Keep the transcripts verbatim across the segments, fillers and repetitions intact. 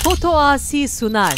Foto Asi sunar.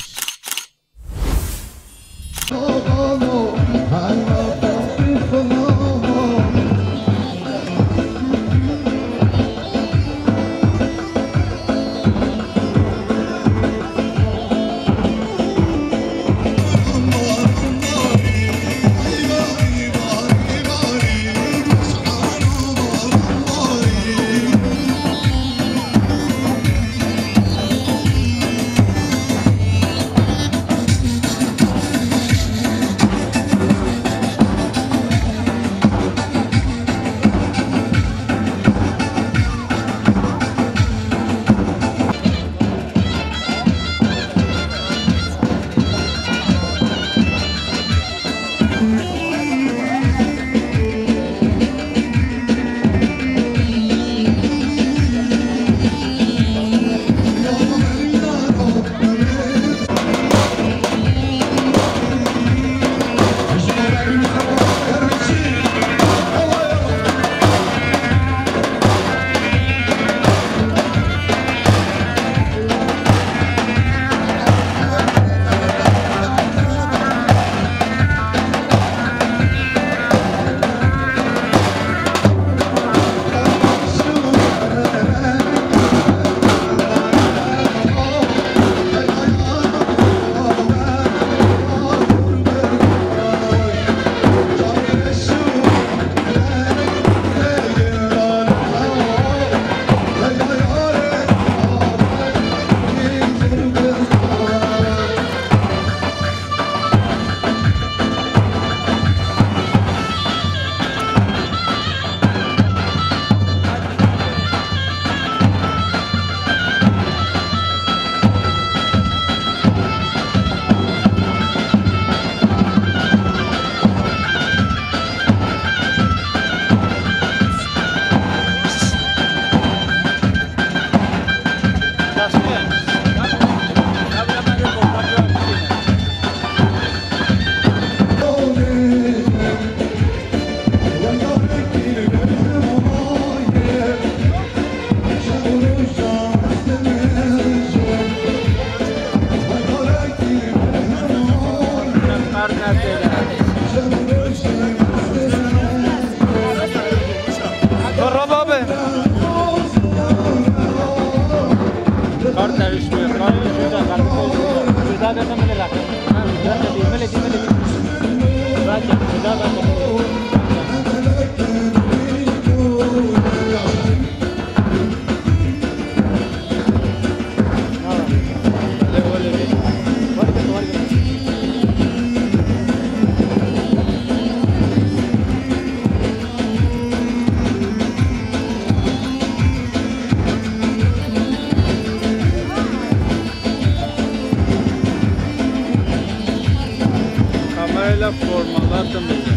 Kamerayla formalatım bizi.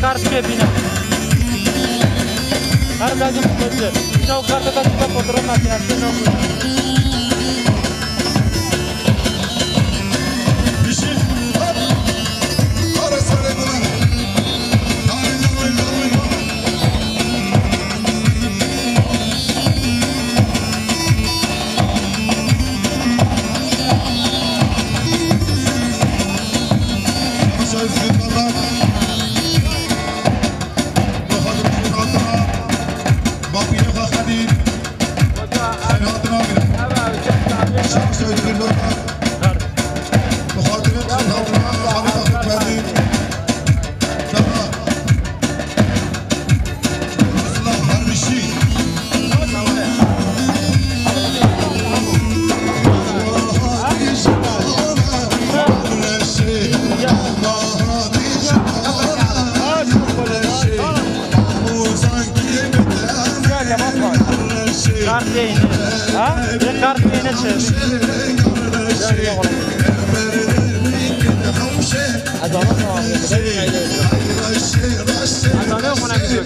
Kart ke bîne. Her gazim kutlu. Çaw karta da tuta fotoğraf atı. Kart yayını. Ha? Bir kart yayını çevir. Adana mı abi? Adana yok, ona gidiyor.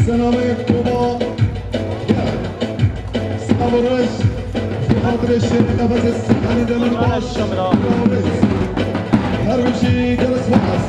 Selamê Koma. Silav û rêz. Ji xatirê şêrê qefezê Sîhanê Demirbaş. Her bijî, gelek spas.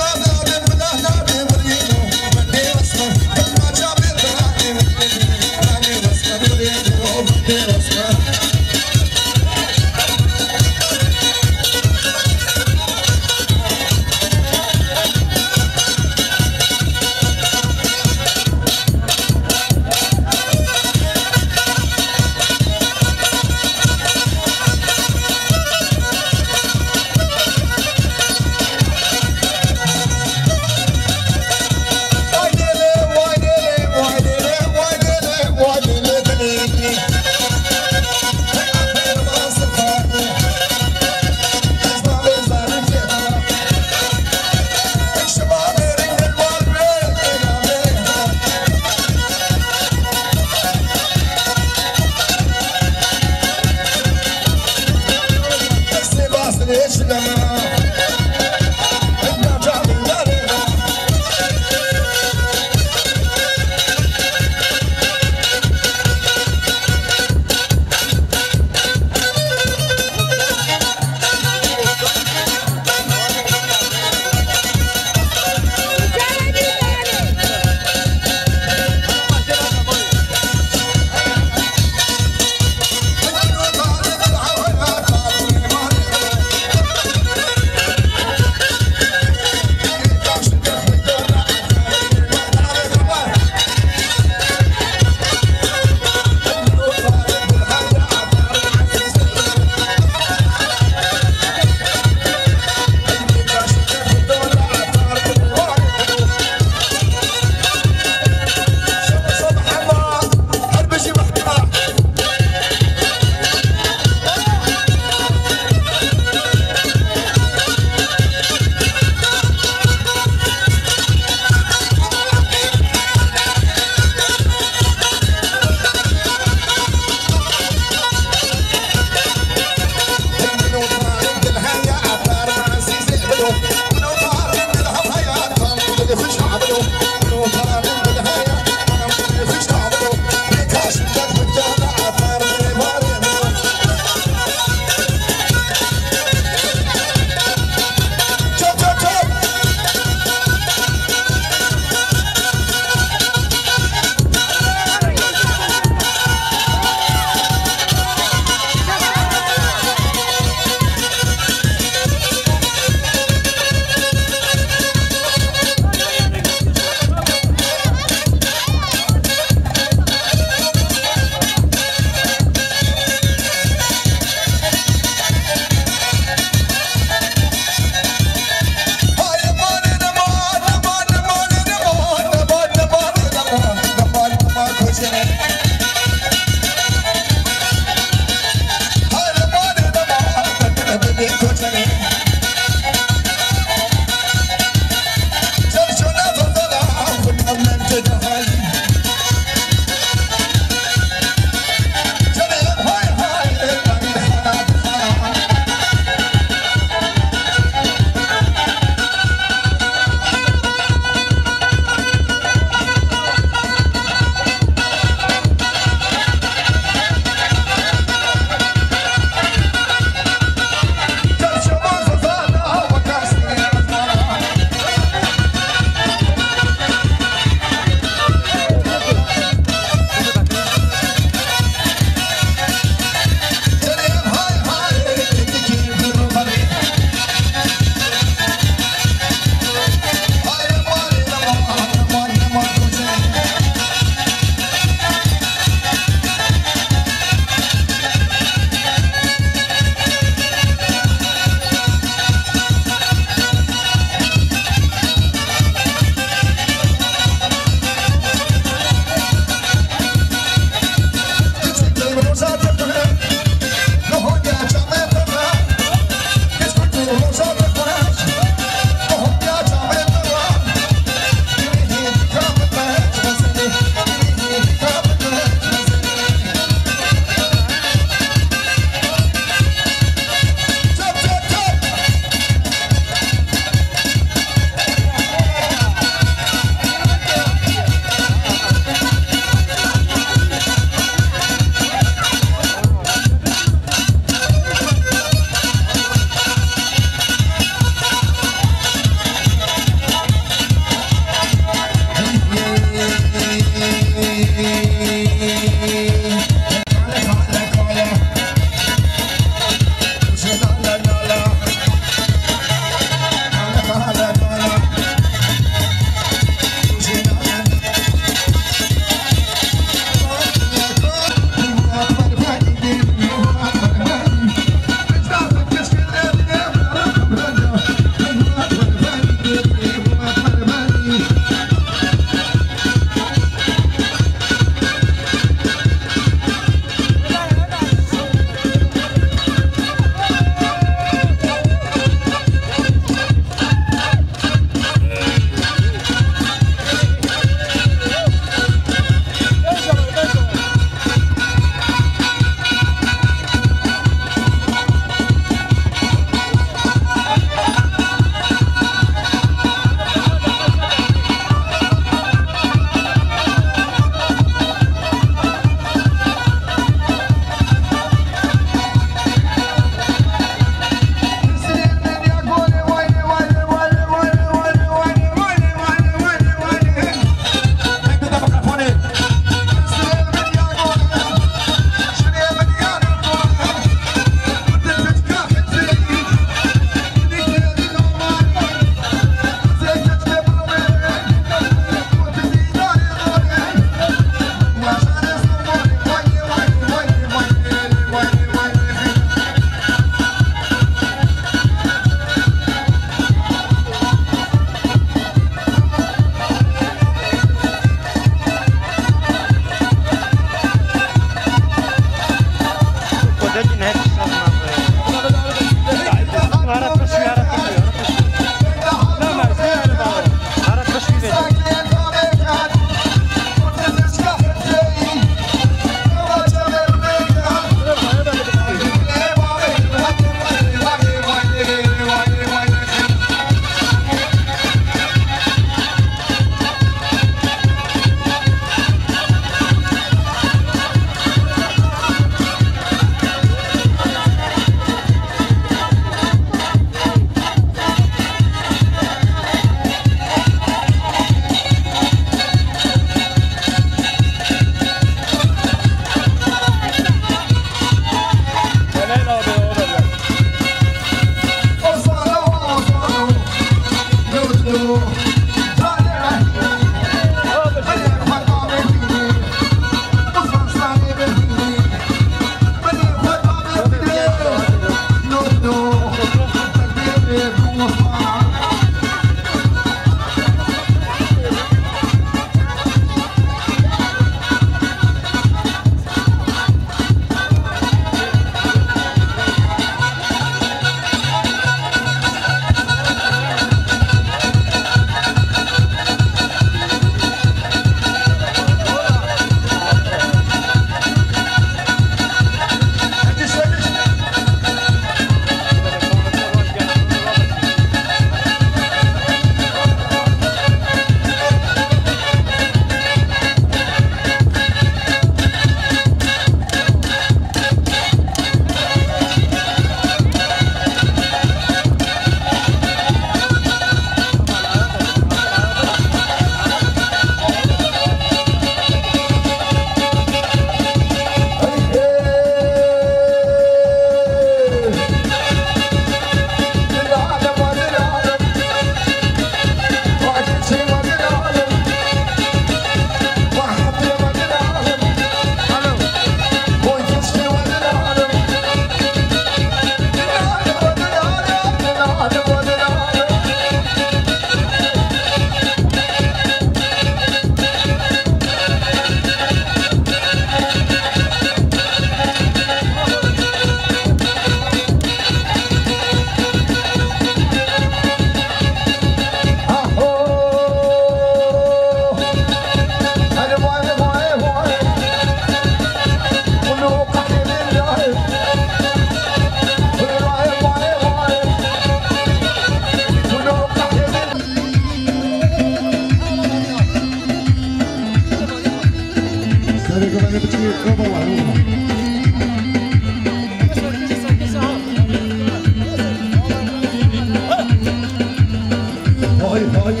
Hay hay,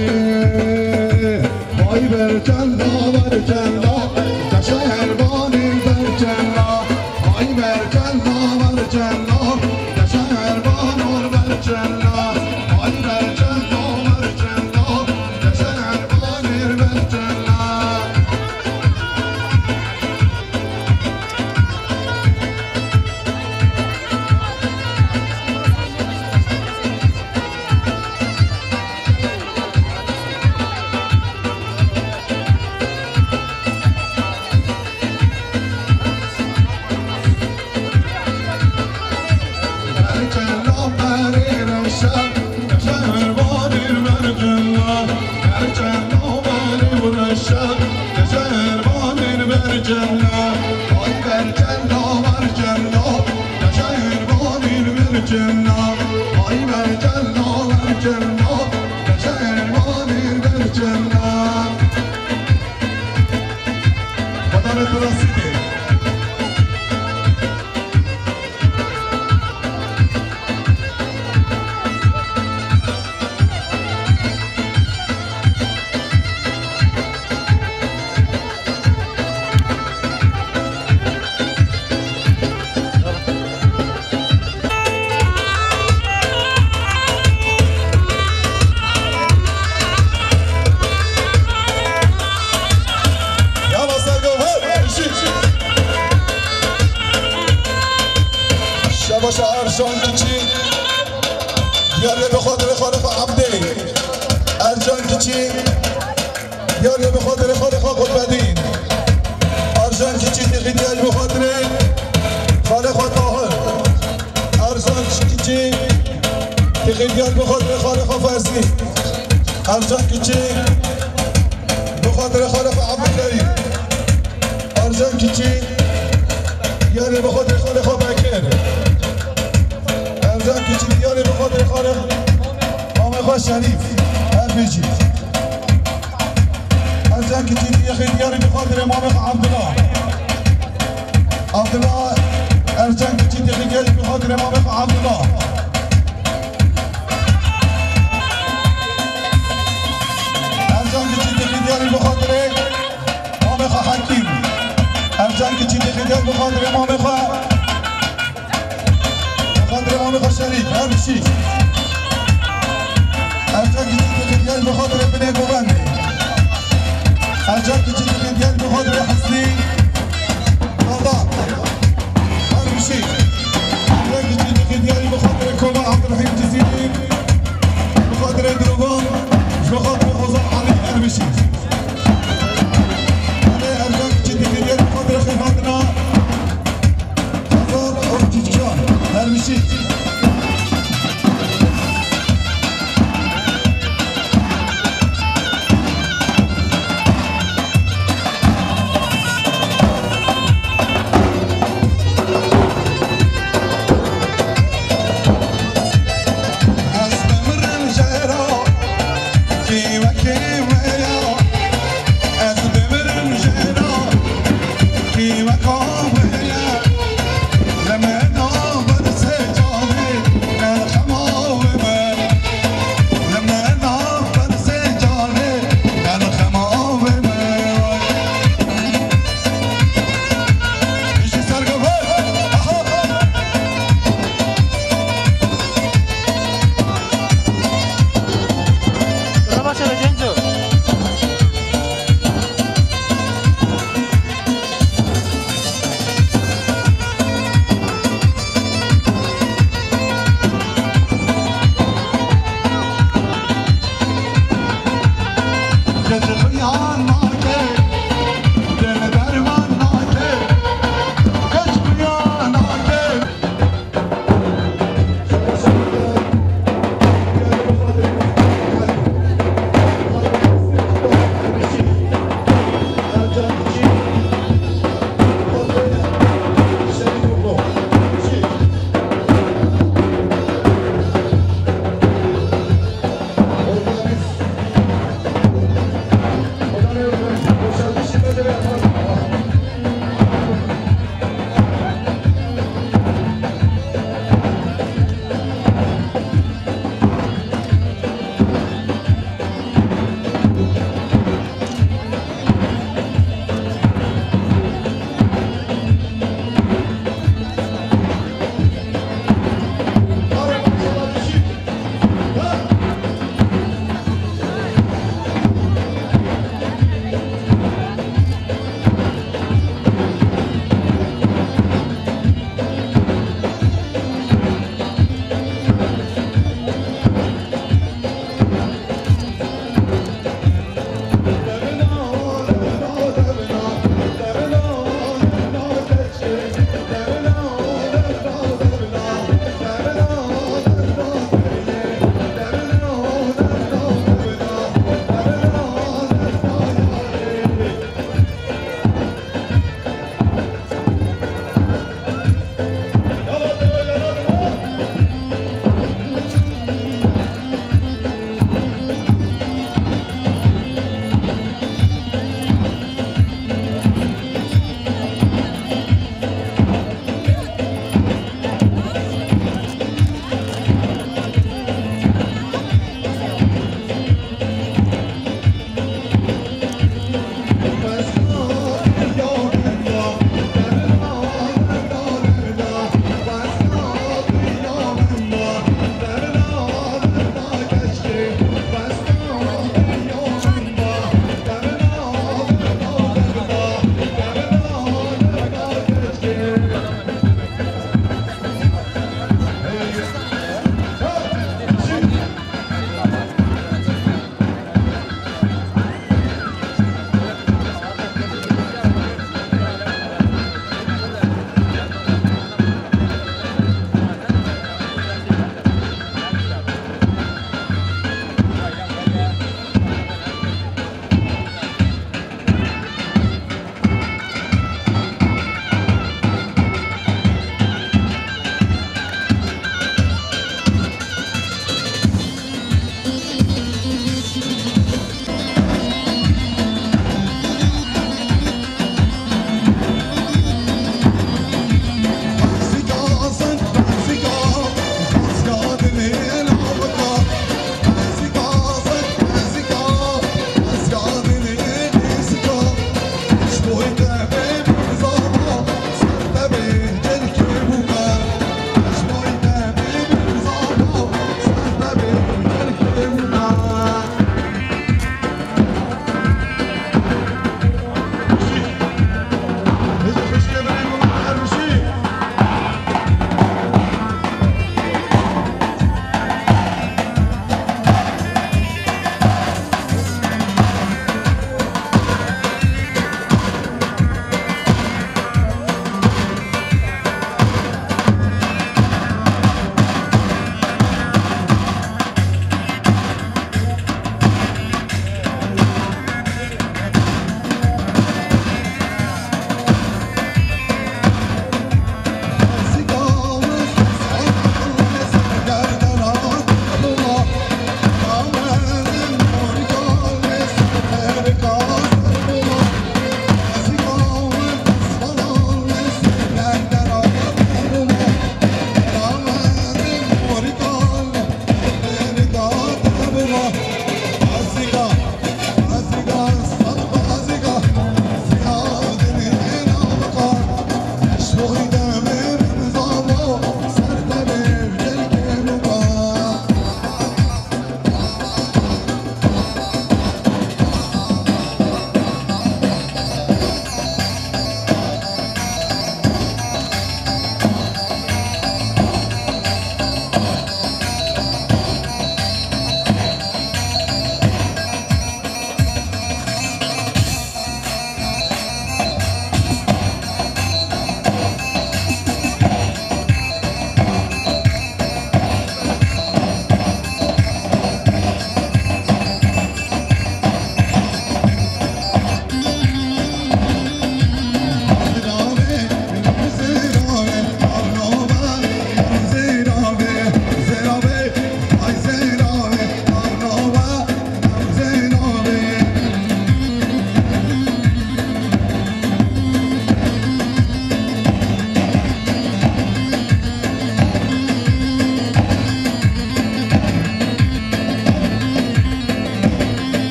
hay berçenda, berçenda, te şehervanê berçenda. Hay berçenda, berçenda, te şehervanor berçenda. Hay berçenda, berçenda, te şehervanê berçenda. Yala sergo, hey, işi. Şebaşa Erşan Kiçi. Diyarê bi xatirê Xalifa Abdê. Ercan Kiçi. Diyarê bi xatirê Xalifa Qutbedîn. Ercan Kiçi têxî diyar bi xatirê Xalifa Tahir. Ercan Kiçi têxî diyar bi xatirê Xalifa Ferzî. Ercan Kiçi bi xatirê Xalifa Abdulkerîm. Ercan Kiçi diyarê bi xatirê Xalifa Bekir. Ercan Kiçi diyarê bi xatirê Xalifa Mamê xwe Şerîf, her bijî. Ercan Kiçî têxî diyarî bi xatirê mamê xwe Abdullah. Abdullah, Ercan Kiçî têxî diyarî bi xatirê mamê xwe Abdullah. Ercan Kiçî têxî diyarî bi xatirê mamê xwe Hekîm. Ercan Kiçî têxî diyarî bi xatirê mamê xwe Xatirê mamê xwe Şerîf, her bijî. Ercan Kiçî têxî diyar Kes xuya nake, dil derman nake, kes xuya nake.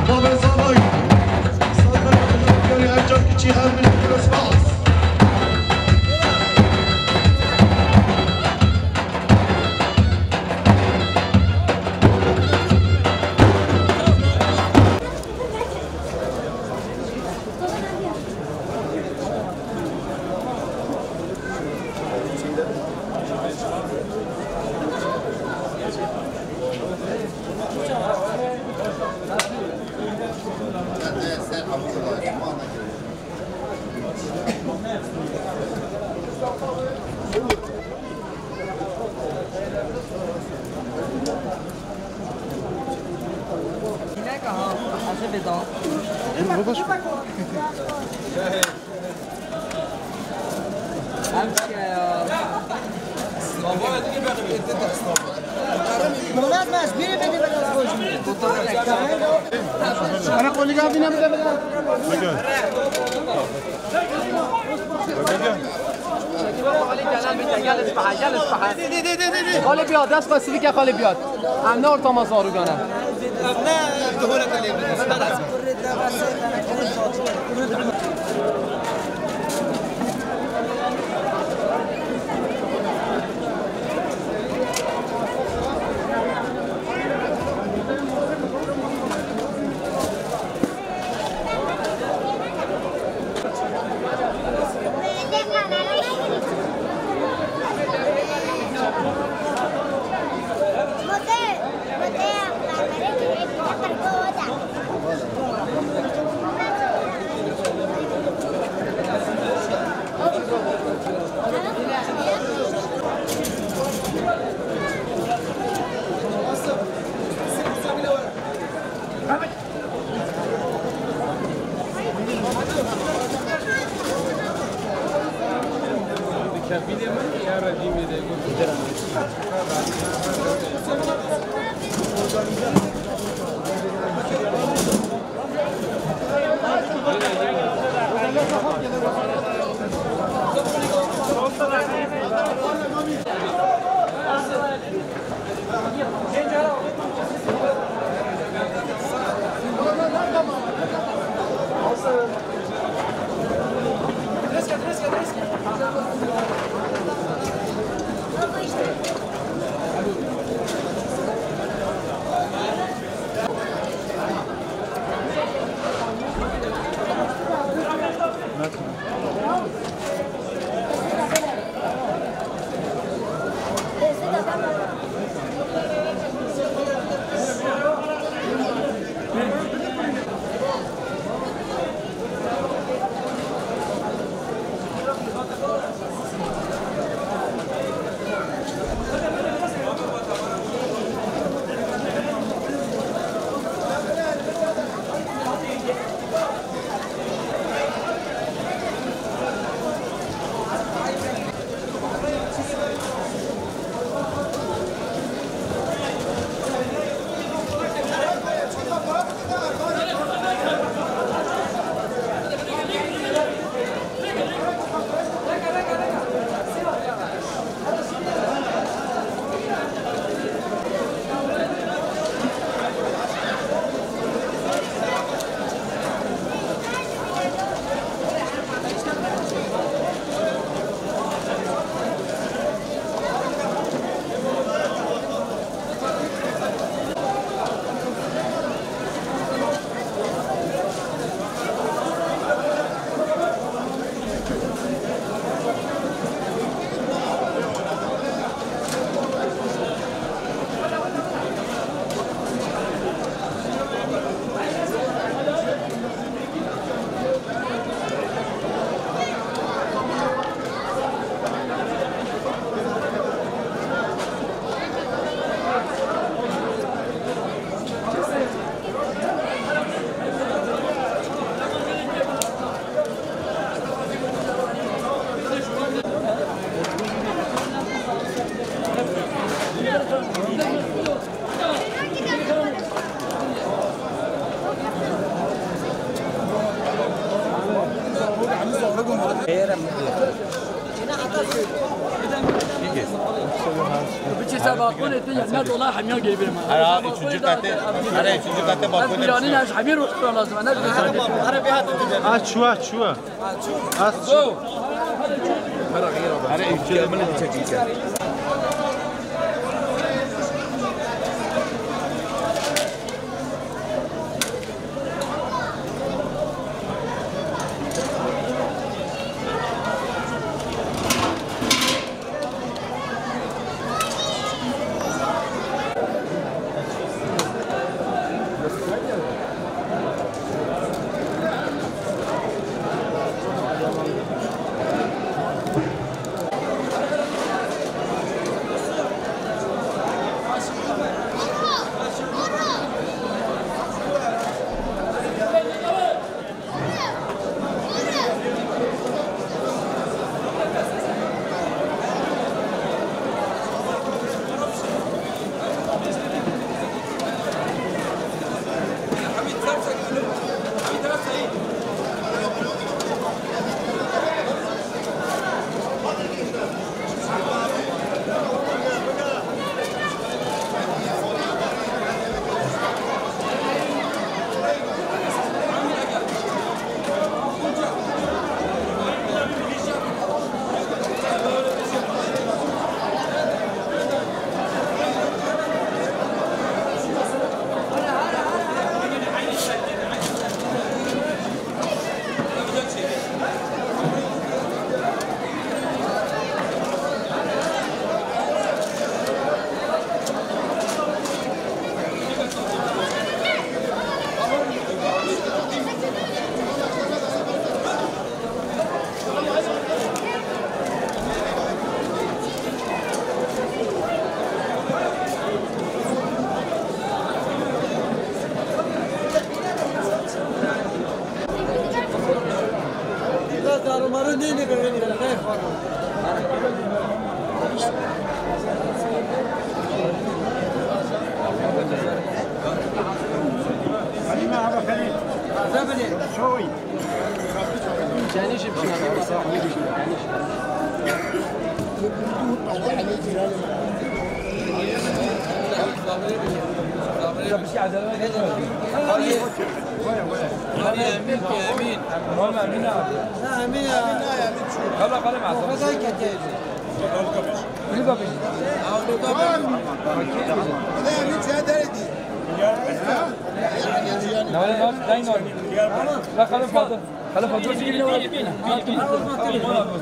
Babê Zanay, Zanay, her çar kiçî her min spas. Înek aha, ez ê bêdan. Em çiye ya. Ana koliga bine bide bide. Xalê biya, dest xwe sivike xalê biya. Em ne ortama zarûgan e. Biçî ser balkonê te, ne dola hemiya gêbê me. Ara üçüncü katı, ara üçüncü katı balkonê. Biranî ne, hemî rû lazim. Ne. Ha, çuwa, çuwa. Ara üçüncü katı.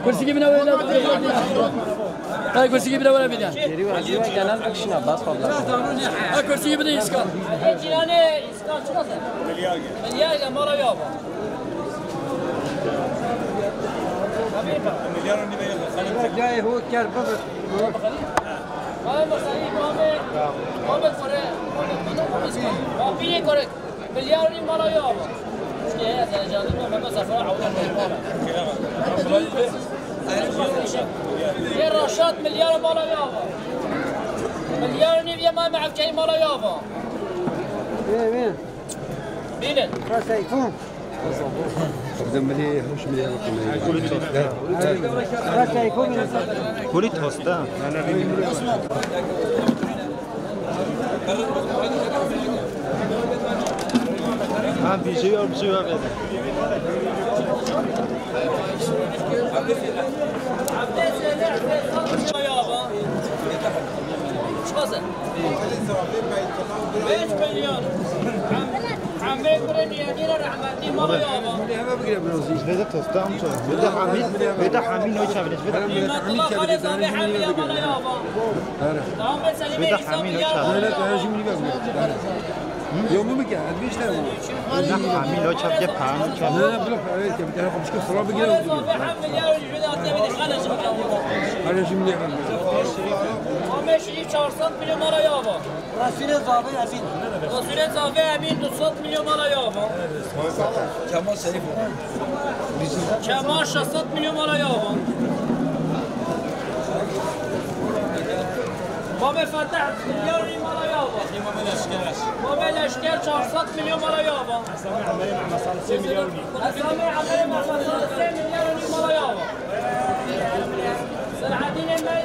Kursîkî bîne were. Ay, kursîkî bîne were bîne. Geri ve, geri ve, genel action Abbas abla. Ha, kursîkî bîne, îskan. Cîranê îskan çi qas e? Milyar ge, mala wî ava. Milyar û nîve ye. Cayê hû ker bibir. Ay, mesela, Muhammed, Muhammed Kore, Muhammed Kore, Muhammed Kore. Bapî ye korek. Milyar nîv mala wî ava. Ştê heye, ez heyecanlî bûm, Mehmet Sefer ewle mala. Yê Reşat milyar mala wî ava. Milyar nîv yê May Mehevkeyî mala wî ava. Bînin. Bînin. Ka Seyfûn. Bizden milî hewş milyar. Ka Seyfûn. Kulit hosta. Ha, bir şey yok, bir şey yok. Beş milyon. Amê kurê niyadî re rehmetî mala wî ava. Vêde tosta amca. Vêde Hamî, vêde Hamî noy çavinês. Vêde Nimetullah Xalê Zavê Hemî mala wî ava. Vêde Hamî noy çavinês. Yo mu bike, ez bir işler mi? Ne Hamî noy çav, ge Hamî çav. Ne, ne, bırak, evet, bir tane komşu falan bir gel. Xalê Zavê Hemî milyar jû de atê vêde Xalê Zavê. Xalê Zavê Hemî. Amê şirî çar sed milyon mala wî ava. Resûlê Zavê Emîn. Resûlê Zavê Emîn du sed milyon mala wî ava. Kemal Şerîf. Kemal şeş sed milyon mala wî ava. Mamê Feteh milyar mala wî ava. Mamê Leşker. Mamê Leşker çar sed milyon mala wî ava. Esamê Emerê Mehmet Salih sê milyar. Esamê Emerê Mehmet Salih sê milyar mala wî ava. Selahaddînê Mey.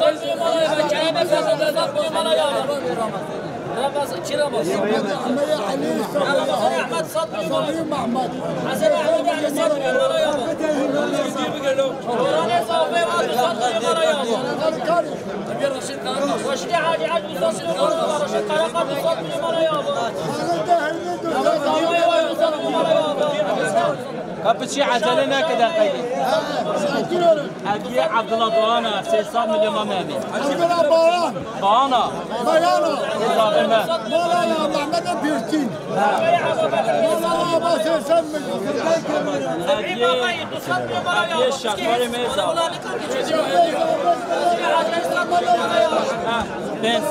Sat milyon mala ya. Kerem Efendi, sat milyon mala ya. Ramazan, çi Ramazan? Ahmet Ali, Ramazan Ahmet, sat milyon mala ya. Mehmet, sat milyon mala ya. Mehmet. Hasan Ahmet, sat milyon mala ya. Orhan Ezabi, sat milyon mala ya. Reşit Hacı, sat milyon mala ya. Reşit Karakat, sat milyon mala ya. Kapıçı acele ne kadar kaydı? Ev yê Abdullah Doğan'a sê sed milyon Mehmet. Abdullah Doğan. Doğan'a. Bayana. Ezabeme. Mala ya Mehmet'e birtin. Mala ya ba sê sed milyon. Ev yê, ev yê şakarê me Ezabeme. Ha, ben.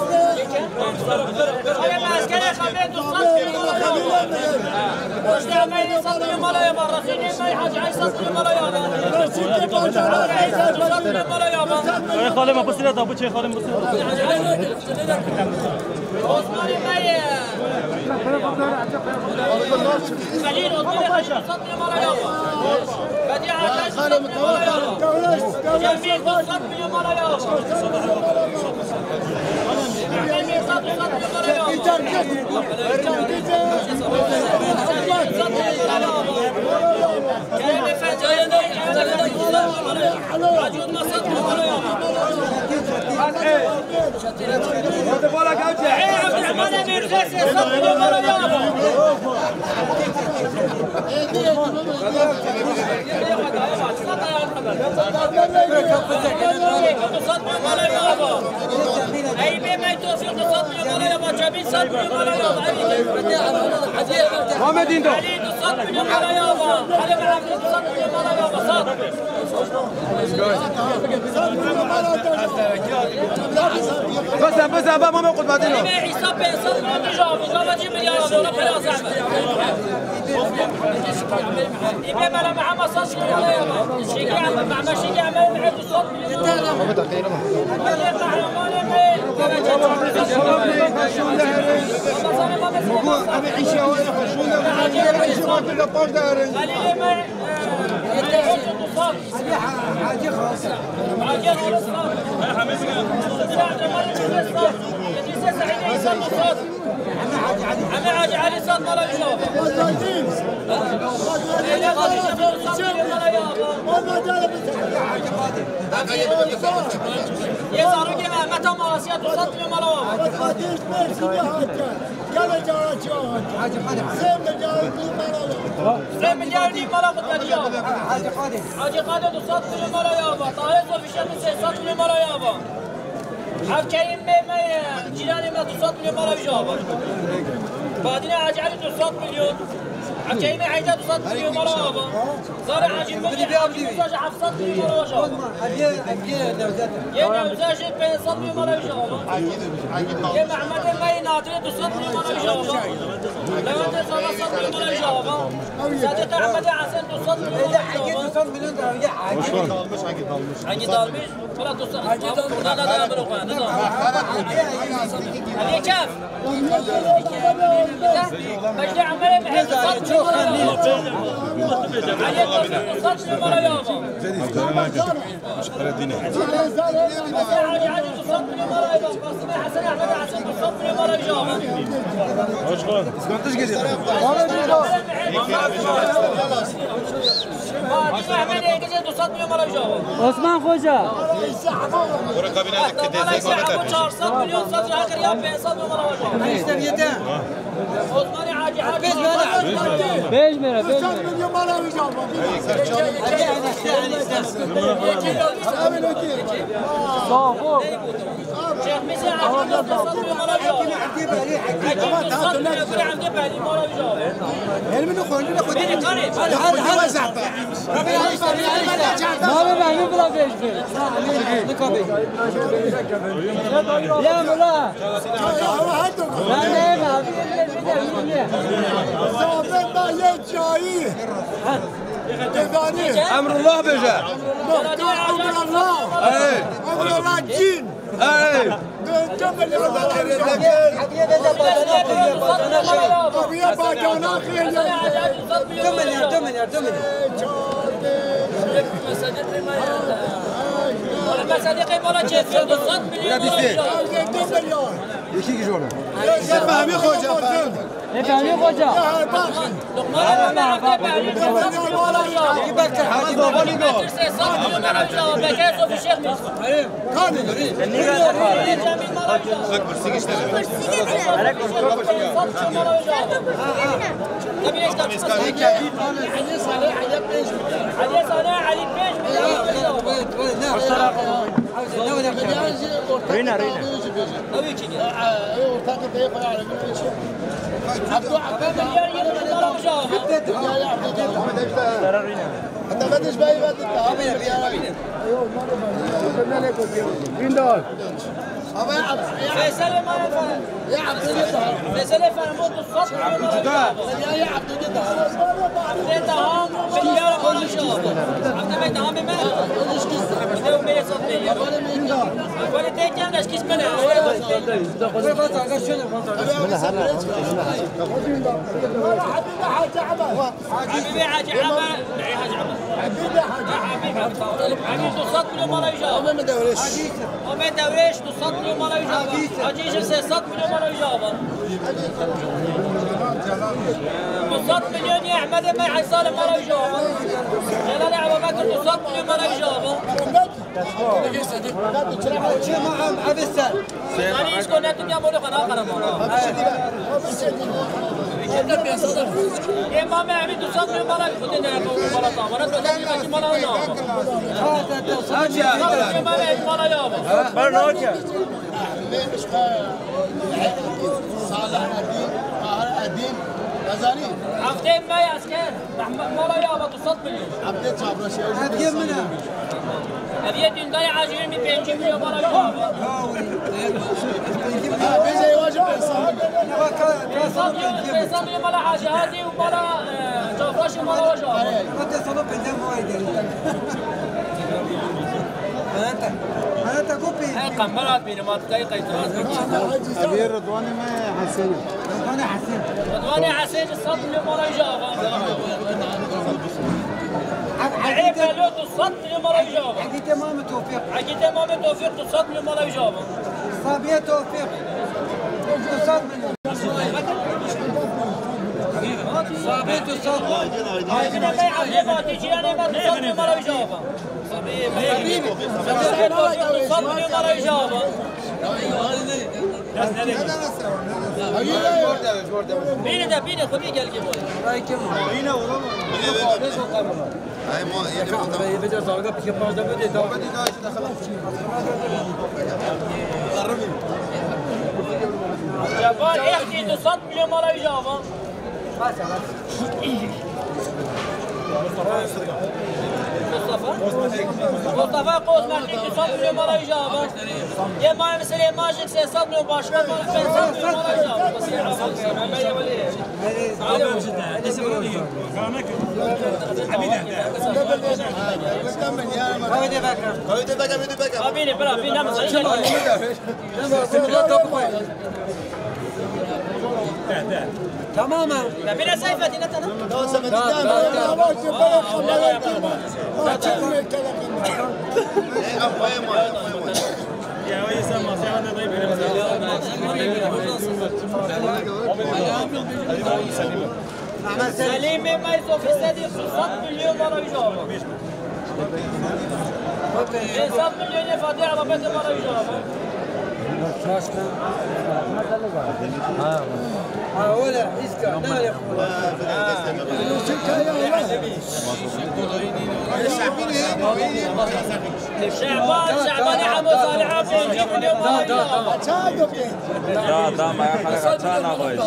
Ey xalê me, bisire da, biçê xalê me, bisire da. Osman'ı Bey. Halil Osman'ı Paşa. Muhammed Dindo. Bes e, bes e, ba Mame Qutbadîn o. Îsa pênc sed milyon dijî, dijî milyar dolar pera zehmet. Îbê Mela Mihemed sed milyon ya. Şîkî Ehmed, Mehmet Şîkî Ehmed, Mehmet du sed milyon. Hadi kahramanê me. Halilê me. Hacı Hasan. Hacı Hasan. Hacı Hasan. Hacı Hasan. Hacı Hasan. Hacı Hasan. Hacı Hasan. Ye zarokê Mehmet Amasya du sed milyon mala wa. Gelê cara çi Hacı Qadir. Sê milyar û nîv mala wa. Sê milyar û nîv mala xwe kiriya. Hacı Qadir. Hacı Qadir du sed milyon mala ya va. Tahir Sofî Şemî sê sed milyon mala ya va. Hevkeyî me, me, cîranê me du sed milyon mala wî jî ava. Badînê Hacî Elî du sed milyon. Hevkeyî me Eyda du sed milyon mala ava. Zarê Hacî Mecîd, Hacî Musa jî heft sed milyon mala wî jî ava. Yê Newza jî pênc sed milyon mala wî jî ava. Yê Mehmedê me yê Nadirê du sed milyon mala wî jî ava. Lewentê Zana sed milyon mala wî jî ava. Sedîqê Ehmedê Hesen du sed milyon mala wî jî ava. Hangî dalmîş? Wala dost, Hacı dalmış. Hacı dalmış. Hacı dalmış. Hadi kef. Hacı Ömer'e mi? Hacı sat mı? Hacı sat mı? Hacı, Hacı sat mı? Hacı sat mı? Hoş geldin. Osman Hoca. Çar sed milyon satır hakir ya, pênc sed milyon mala hoca. Osman'ı Hacı Hacı. Beş mera, beş mera. Sağ ol. Elimi de koydu da koydu. Hadi, hadi. Mala Mehmet bula beş bin. Ya bula. Ben de abi. Zaten da ye çayı. Emrullah beje. Doktor Emrullah. Hey. Emrullah Cin. Hey. Fehmi Hoca. Efendim hoca. Rîne, rîne. Abdullah, Abdullah. Milyar yirmi bin lira hoca. Hatta ben de şüpheyi verdim. Abi, abi, abi. Bin dolar. Feysalê me efendim. Ya Abdullah. Feysalê efendim, o du sed milyon lira. Ya, ya Abdullah. Abdullah daha milyar konuşuyor. Abdullah daha mı? Abdullah mı? Böyle tek yanlış kişi böyle. Habibi Hacı Ama. Habibi, Habibi, Habibi, du sed milyon mala wî jî ava. Ahmet Dewrêş. Ahmet Dewrêş, du sed milyon mala wî jî ava. Hacî jî sê sed milyon mala wî jî ava. Du sed milyon yê Ehmedê me Eysalê mala wî jî ava. Celalê Ebubekir du sed milyon mala wî jî ava. Seni iş konetu ya böyle kana kana mala. Ê Mame Emîn, du sed milyon mala xwe tê de, mala tamam. Bana söyle, kaç mala ne ama? Kaç mala ne ama? Ben ne yapacağım? Salih Edîn, Tahir Edîn, Ezanî. Heftê me esker. Mehmet mala ya, du sed milyon. Abdê çapraşê. Hediye min e. Hediye dündayê Hacî yirmi beş milyon mala ya. Mala Hacî Hatî û mala, e, Cafaşê mala Hoca. Hadi sana benden vay gelin. Hayata, hayata kopya. Hey, kamera at benim, at, kay, kay, kay. Abi Rıdvan'ı mı, Hasan'ı? Rıdvan'ı Hasan. Rıdvan'ı Hasan, sat milyon mala Hoca. Abi, abi, Bello, tu sat milyon mala Hoca. Hakî Temamê Tofîq. Hakî Temamê Tofîq, tu sat milyon mala Hoca. Sabiye Tofîq. Tu sat milyon. Sabit û Sabit. Aydın Bey, Abdullah Fatih, Cihan Eymen, Sabit numara üç abi. Sabit, Sabit numara üç abi. Biri de, biri, Xwedê gel ki. Yine olamaz. Ay, ma-, yine olamaz. Cevval, ehdi, du sat milyon mara üç abi. Mustafa? Mustafa Kozmekî, du sat milyon mara üç abi. Yê ma, mesela, Majik, sê sat milyon, başka ma, pênc sat milyon mara üç abi. Abînê bira, bî, ne mesela. Tamam ha. Ya bîne Seyfettin, ne tanı? Selîmê me, Sofî Sedîq, sat milyon mara üç abi. Hesap milyonê Fatih Arabetê mala üç abi. Ha, öyle, iska, ne öyle? Şaban, Şabanê Hemo Salih abi, pêncî milyon mala üç abi. Da, da, ma ya xelek çawa naxweyî.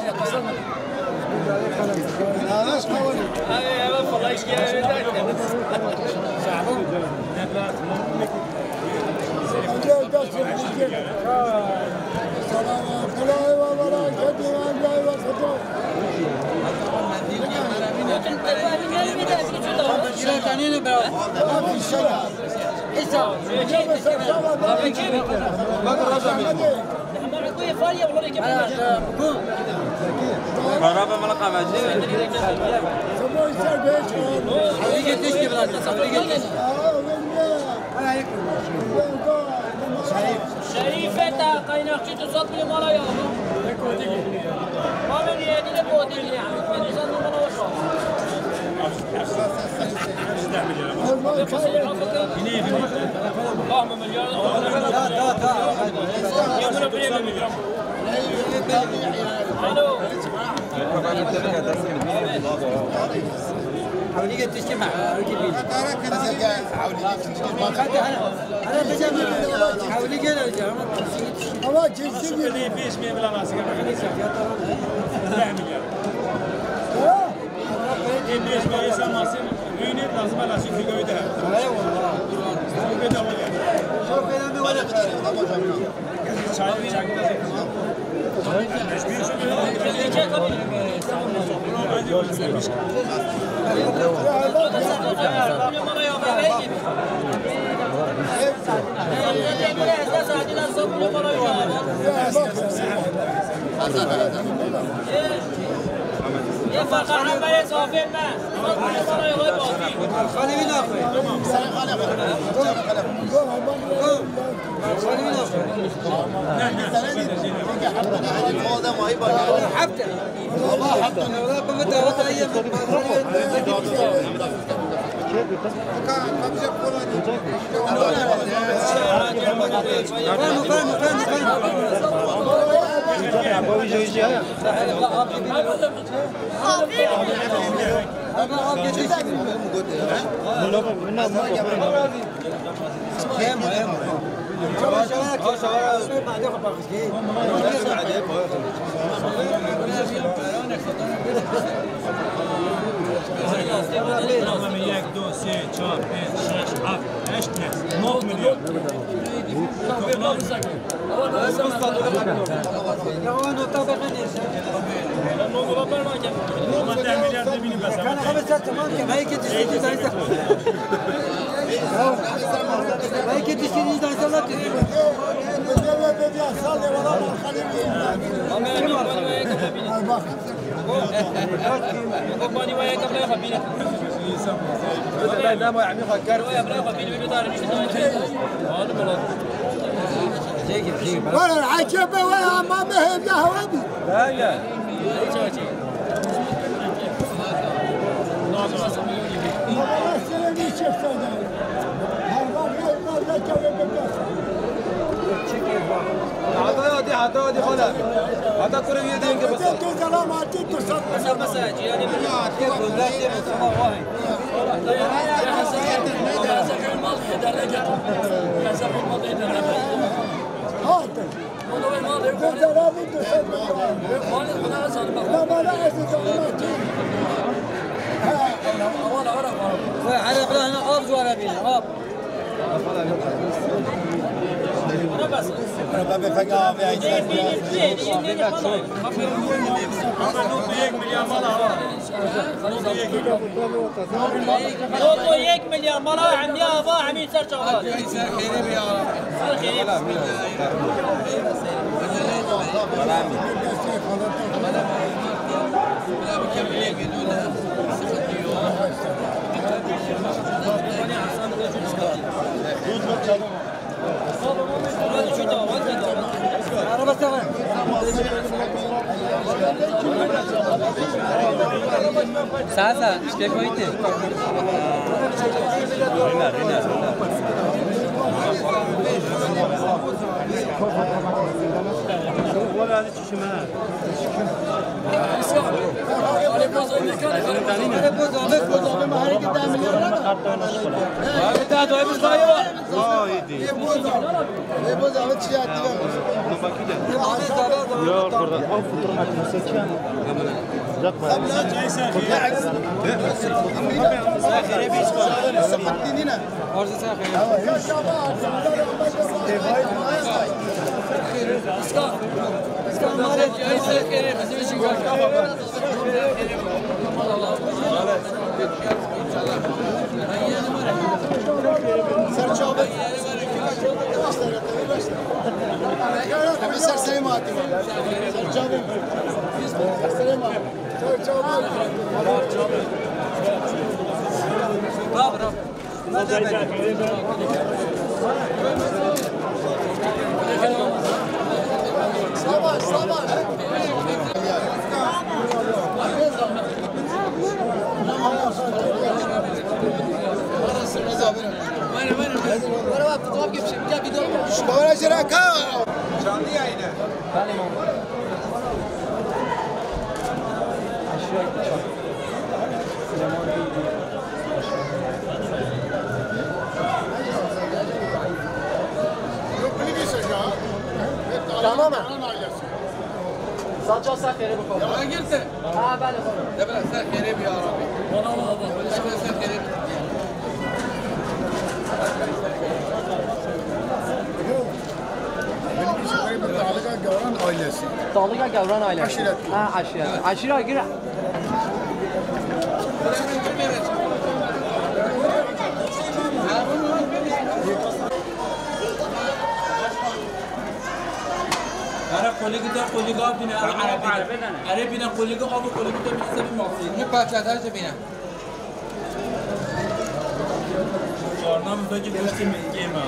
Beraber bana kahveci. Hadi git, iş gibi lan, hadi git, iş. Şerîfe te qaynaqçî tu sat bile mala ya. Mala niyetine kodu diye. Hadi sen de bana hoş ol. Alo. Hewlî tiştê me, hewlî bî. Hewlî gel, hewlî gel. Ama cinsî gel. Ama cinsî gel. Pêş me bila nasıl? Ê pêş me êsa masê rûnê lazim e lasî fîgawî de. Eyvallah. Fîgawî de wele. Çok önemli wele. Çay, çay. Yek, du, sê, çar, pênc, şeş, heft, heşt, neh, nod milyon. Ama deh milyar demînî bes. Belki düştü, Wala, A K P wala, ama me hêviya hewa bî. Baba, sene bir çift sene. Her bak, her bak, ne kadar bir Hata hadi, hata hadi, hala. Hata kuru bir de yenge basa. Basa, basa, ciğer yemin. Haydi. Ereb, la hene av zora bîne, av. Loto yek milyar mala hemiya ava hemî ser çava. Ser xêrê bi ya. Ser xêrê bi. Sasa, işte koydu. Rina, Rina, Rina. Ser çavê. Ser çavê. Ser çavê. Bravo, bravo. Canlı yayını. Tamam mı? Saça sen xêrê bixwe. Ya girse. Ha, belê. De biraz sen xêrê bi ya Rabbi. Sen xêrê bi. Benim için bir Dağlıga Gavran ailesi. Dağlıga Gavran ailesi. Aşiret. Ha, aşiret. Aşiret gir. Ara kolik de kolik abine, ara Arabine. Arabine kolik abi kolik de bir sebebi yok. Ne parça daha bine. Anam da ki göçtü mü? Yeme.